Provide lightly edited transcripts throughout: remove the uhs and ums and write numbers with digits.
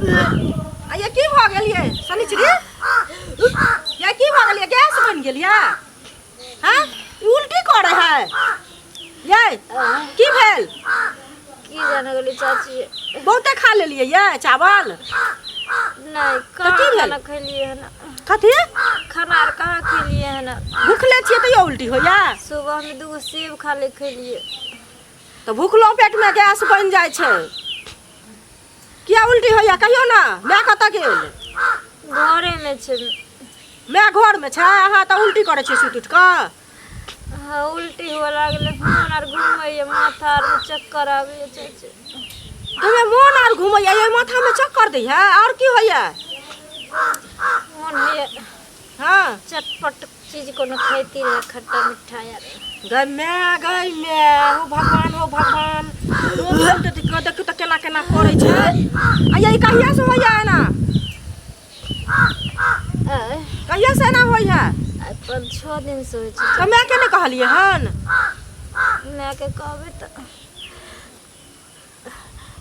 आ ये की भऽ गेल ये शनिचरी ये की भऽ गेल ये गैस बनि गेल ये हाँ ई उल्टी करे है ये की भेल की जाने गेली चाची बहुते खा लेलिए ये चावल नहीं की कहाँ भेल? खाना खेलिए हन कथी खाना आर कहाँ खेलिए हन भूखले छियै तैयो उल्टी होइया सुबह में दूगो सेब खा ले खेलिए तऽ भूखलो पेटमे गैस बनि जाइ छै किया उल्टी होइया कहियौ ने माय कतऽ गेल घरे में छै माय घरमे छै अहाँ तऽ उल्टी करै छियै सुति उठि कऽ हाँ उल्टी हुए लागलै मोन आर घूमैया माथा आर में चक्कर आबैया चाची तमे मोन आर घुमैया ये माथामे चक्कर दैया आओर की होइया मोन होइया हँ चटपट चीज कोनो खैती रहे खट्टा मिठ्ठा यार गै माय गै माय हो भगवान हो भगवान रोज रोज देखियौ देखियौ तऽ केना केना करै छै आ ये कहिया से होइया एना आय कहिया से एना होइया आइ पाँच छओ दिन से होइ छै तऽ मायके नहि कहलियै हन मायके कहबै तऽ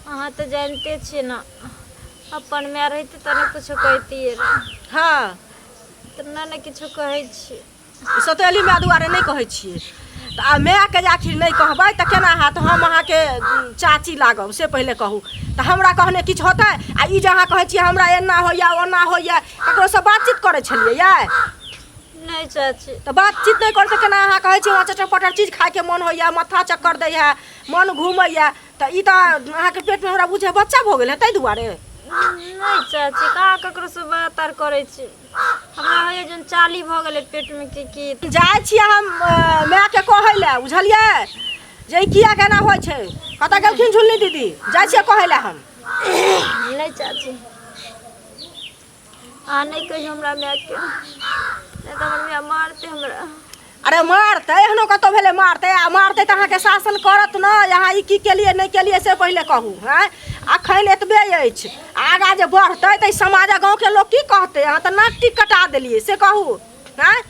अहाँ तऽ जानिते छियै ने अपन माय रहितै तऽ ने किछो कहितियै रऽ हँ तऽ नहि ने किछो कहै छियै सतेली माय दुआरे नहि कहै छियै तऽ आ मायके जे आखिर नहि कहबै तऽ केना हैत हम अहाँके चाची लागब से पहिले कहू तऽ हमरा कहने किछु होतै आ ई जे अहाँ कहै छियै हमरा एना होइए ओना होइए ककरोसँ बातचीत करै छलियै यै नहि चाची तऽ बातचीत नहि करै तऽ केना अहाँ कहै छियै हमरा चटर पटर चीज खायके मोन होइए माथा चक्कर दैए मन घूमैए तऽ ई तऽ अहाँके पेटमे हमरा बुझाइए बच्चा भऽ गेल है ताहि दुआरे नहि चाची कहाँ ककरोसँ बात आर करै छी हमरा होइए जन चाली भऽ गेलै पेटमे कि की जाइ छियै हम मायके कहै लए बुझलियै जे ई किया केना होइ छै कतऽ गेलखिन झुलनी दीदी जाइ छियै कहै लए हम नहि चाची अहाँ नहि कहियौ हमरा मायके नहि तऽ हमर माय मारतै हमरा अरे मारतै एहनो कतौ भेलै मारतै आ मारतै तऽ अहाँके शासन करत ने अहाँ ई की केलियै नहि केलियै से पहिले कहू आँय अखन एतबे अछि आगाँ जे बढ़तै तऽ ई समाज आ गाँवके लोक की कहतै अहाँ तऽ नाक टीक कटा देलियै से कहू आँय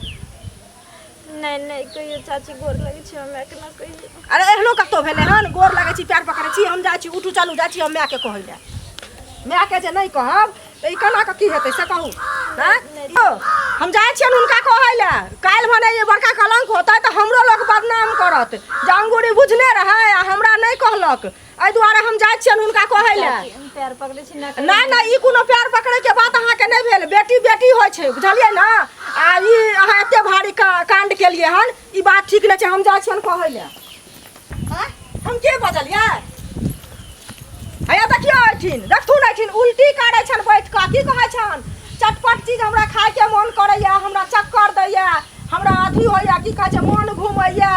नहि नहि कहियौ चाची गोर लगै छै हमरा मायके नहि कहियौ अरे एहनो कतौ भेलै हन गोर लगै छी पैर पकड़ै छी हम जाइ छी उठू चलू जाइ छी हम मायके कहै लए मायके जे नहि कहब तऽ ई केना कऽ की हेतै से कहू आँय? यौ, हम जाइ छियनि हुनका कहै लए काल्हि भने जे बड़का कलंक होतै तऽ हमरो लोक बदनाम करत जे अंगूरी बुझने रहै आ हमरा नहि कहलक एहि दुआरे हम जाइ छियनि हुनका कहै लए चाची हम पैर पकड़ै छी ना नहि नहि ई कोनो प्यार पकड़ै के बात अहाँके नहि भेल बेटी बेटी होइ छै बुझलियै ने आ ई अहाँ एते भारी कांड केलियै हन ई बात ठीक नहि छै हम जाइ छियनि कहै लए आँय? हम के बजलियै हैया देखियौ एहिठिन देखथुन एहिठिन उल्टी करै छनि बैठ कऽ की कहै छनि चटपट चीज हमरा खायके मोन करैया हमरा चक्कर दैया हमरा अथी होइया की कहै छै मोन घुमैया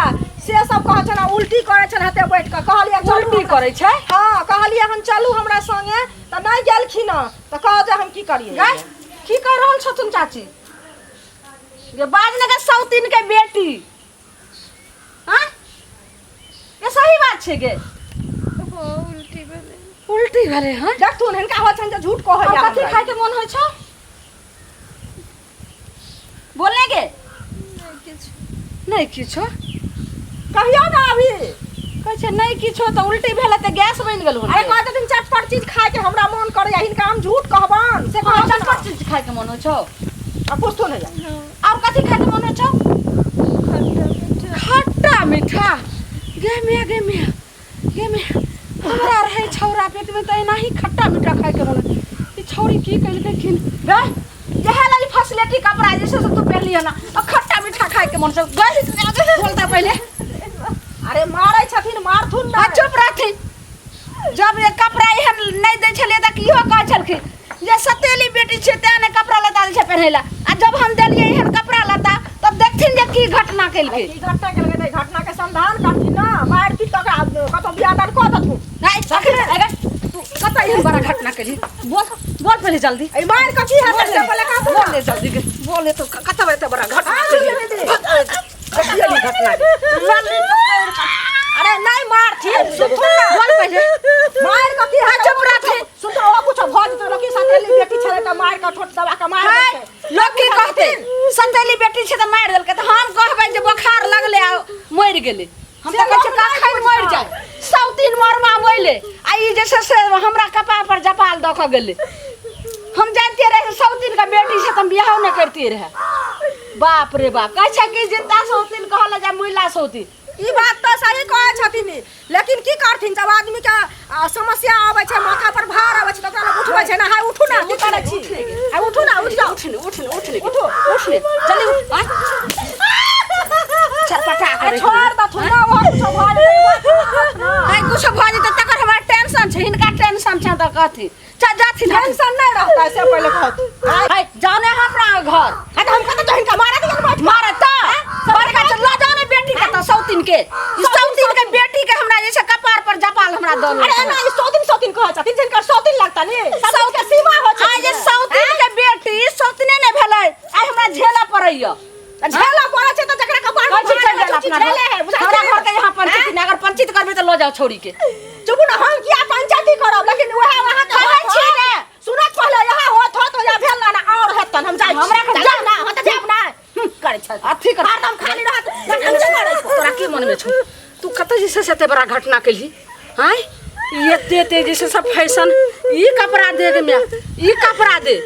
से सब कहै छनि आ उल्टी करै छनि हेते बैठ कऽ कहलियै चलू उल्टी हमरा- करै छै हँ कहलियै हन चलू हमरा संगे तऽ नहि गेलखिन हँ तऽ कह जे हम की करियै गै की कहि रहल छथुन चाची गे बाज ने गे सौतीन के बेटी हाँ ये सही बात छै गे हाँ उल्टी भेलै उल्टी भेलै हँ देखथुन हिनका होइ छनि जे झूठ कहैया और कथी हमरा। खायके मोन होइ छौ बोलने गे नहि किछु नहि किछो कहियौ ने अभी कहै छै नहि किछो तऽ उल्टी भेलै तऽ गैस बनि गेल अरे कहै छथिन चटपट चीज खायके हमरा मोन करैया हिनका हम झूठ कहबनि से हँ कहू चटपट चीज खायके मोन होइ छौ आ पुछथुन हैया और कथी खायके मोन होइ छौ खट्टा मीठा खट्टा मीठा गे मिया गे मिया गे मिया हमरा रहै छौरा पेटमे तऽ एनाही खट्टा मीठा खायके मोन होइ। ई छौरी की केलकै किन गे इएह लागी फैसिलिटी कपड़ा जे छै से तू पहनलियै ना आ खट्टा मीठा खायके मोन छौ गे बोलता पहिले अरे मारै छथिन मारथुन आ ने चुप रहथिन जब ये कपड़ा एहन नहि दै छलियै तऽ इहो कहै छलखिन जे सतेली बेटी छै तें ने कपड़ा लत्ता दै छै पहिरै लए आ जब हम देलियै एहन कपड़ा लत्ता तब देखथिन जे की घटना केलकै की घटना केलकै तऽ घटना के संधान करथिन ने मारि पीट कऽ ओकरा कतौ बियाह दान कऽ देथुन नहि सखी अगर तू कतऽ एहन बड़ा घटना केली बोल बोल पहिले जल्दी एहि मारि कऽ की हेतै से पहिले कहू बोल ले जल्दी गे बोल ले तो कतऽ एते बड़ा घटना आ, केली दीदी। देखिए नी घटना अरे नहीं मारथिन सुनथुन ना बोल पहिले मार कऽ की हाँ, चुप रहथिन। सुन तो ओ कुछ भऽ जेतै लोकी सतेली बेटी छलै तऽ मार कऽ ठोट दबा कऽ मार हाय, देलकै लोग की कहते सतेली बेटी छै तऽ मारि देलकै तऽ हम कहबै जे बोखार लगलै आ मरि गेलै हम से तऽ कहै छियै लोक नहि कखन मरि बुझतै। जाय सब दिन मरमा मरले आ ई जे छै से हमरा कपार पर जपाल दऽ कऽ गेलै सौतीन के बेटी छै त हम बियाहो नहि करतियै रहए। बाप रे बाप, कहै छै कि जिंदा सौतीन कहल जाय मुइला सौतीन। ई बात तऽ सही कहै छथिन, लेकिन की करथिन जब आदमी के समस्या आबै छै, माथा पर भार आबै छै, तऽ ओकरा लोग उठबै छै ने। हाय उठू ने, की करै छी? हाय उठू ने, उठ जाउ। उठ ने, उठ ने, उठ ने। उठू। उठ ने, जल्दी उठ। आँय? छटपटा अरे करै छोड़ दथुन ने, ओहो कुछो भऽ जेतै। आइ कुछो भऽ जेतै तकर हमरा टेंशन छै, हिनका टेंशन छै तऽ कथी? चल जाथिन। टेंशन नहि रहतै से पहिले कहत। हाय, जाओ ने हमरा घर। हाय तऽ हम कतऽ तो हिनका मारा दियन बैठ मारे तऽ बड़का चल लऽ जाओ ने बेटी के तऽ सौतीन के, ई सौतीन के बेटी के हमरा जे छै कपार पर जपाल हमरा दऽ। अरे एना ई सौतीन सौतीन कहै छथिन, जिनकर सौतीन लगता ने सब के सीमा होइ छै। आइ जे सौतीन के बेटी सौतीने ने भेलै, आइ हमरा झेलऽ पड़ैया। झेला पड़ै छै तऽ जकरा कपार कहै पर छी चलि भार जाएल रहै छै, अपना झेले घर। है, बुझाइ हमरा छै? घर के यहाँ पंचायती नहि, अगर पंचायत करबै तऽ लऽ जाओ छौड़ी के। चुप ने, हम किया पंचायती करब? लेकिन वएह अहाँके कहै छी ने। सुनत पहिले, यहाँ होत होत या भेल ना और हेतन, हम जाइ छी। हमरा के जा ना, हम तऽ जायब ना। करै छै अथी कर। हरदम खाली रहत हम करै छै। तोरा की मनमे छौ? तू कतऽ जे छै से एते बड़ा घटना केलही? आँय, ई एते एते जे छै सब फैशन, ई कपड़ा दे गे माय, ई कपड़ा दे।